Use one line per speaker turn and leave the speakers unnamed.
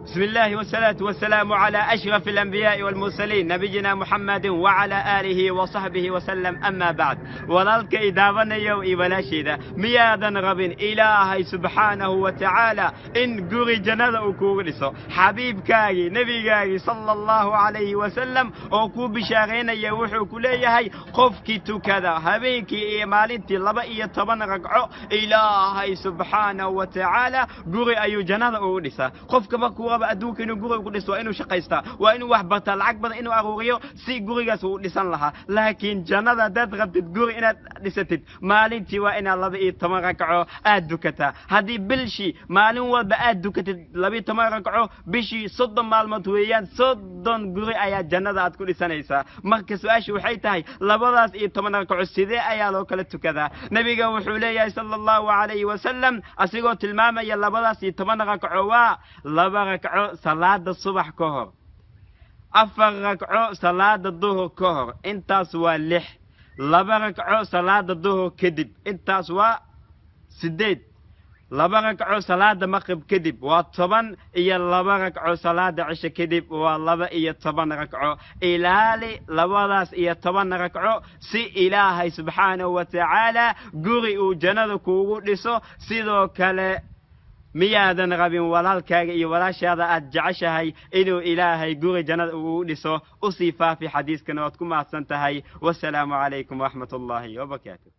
بسم الله والصلاة والسلام على أشرف الأنبياء والمرسلين، نبينا محمد وعلى آله وصحبه وسلم. أما بعد، walaalka i daawanayo iyo walaashayda, miyaadan rabin Ilaahay subxaanahu wa tacaala in guri jannada uu kuugu dhiso? Xabiibkaagii, nebigaagii sala Allahu calayhi wasalam oo kuu bishaaraynaya, wuxuu ku leeyahay: qofkii tukada habeenkii iyo maalintii 12 ragco, Ilaahay subxaanahu wa tacaala guri ayuu jannada ugu dhisaa. Qofka markuu raba adduunka inuu guri ugu dhiso, waa inuu shaqaystaa, waa inuu wax bartaa, lacag badan inuu aruuriyo si gurigaas uu dhisan lahaa. Laakiin jannada haddaad rabtid guri inaad dhisatid, maalintii waa inaad 12 ragco aad dukataa. Haddii bilshii maalin walba aad dukatid 12 ragco, bishii 30 maalmood weeyaan, 30 guri ayaa jannada aad ku dhisanaysaa. Marka su-aasha waxay tahay: 12 ragco sidee ayaa loo kala tukadaa? Nebiga wuxuu leeyahay sala Allahu calayhi wasalam, asigoo tilmaamaya 12 ragco: waa 2 ragco salaada subax ka hor, 4 ragco salaada duhur ka hor, intaas waa lix; 2 ragco salaada duhur kadib, intaas waa sideed; 2 ragco salaada maqrib kadib waa 10; iyo 2 ragco salaada cisho kadib waa 12 ragco. Ilaali 12 ragco si Ilaahay subxaanahu wa tacaala guri uu jannada kuugu dhiso. Sidoo kale, miyaadan rabin walaalkaaga iyo walaashaada aad jeceshahay inuu Ilaahay guri jannada ugu dhiso? Usii faafi xadiiskana. Waad ku mahadsan tahay. Wasalaamu calaykum waraxmat ullaahi wabarakaatu.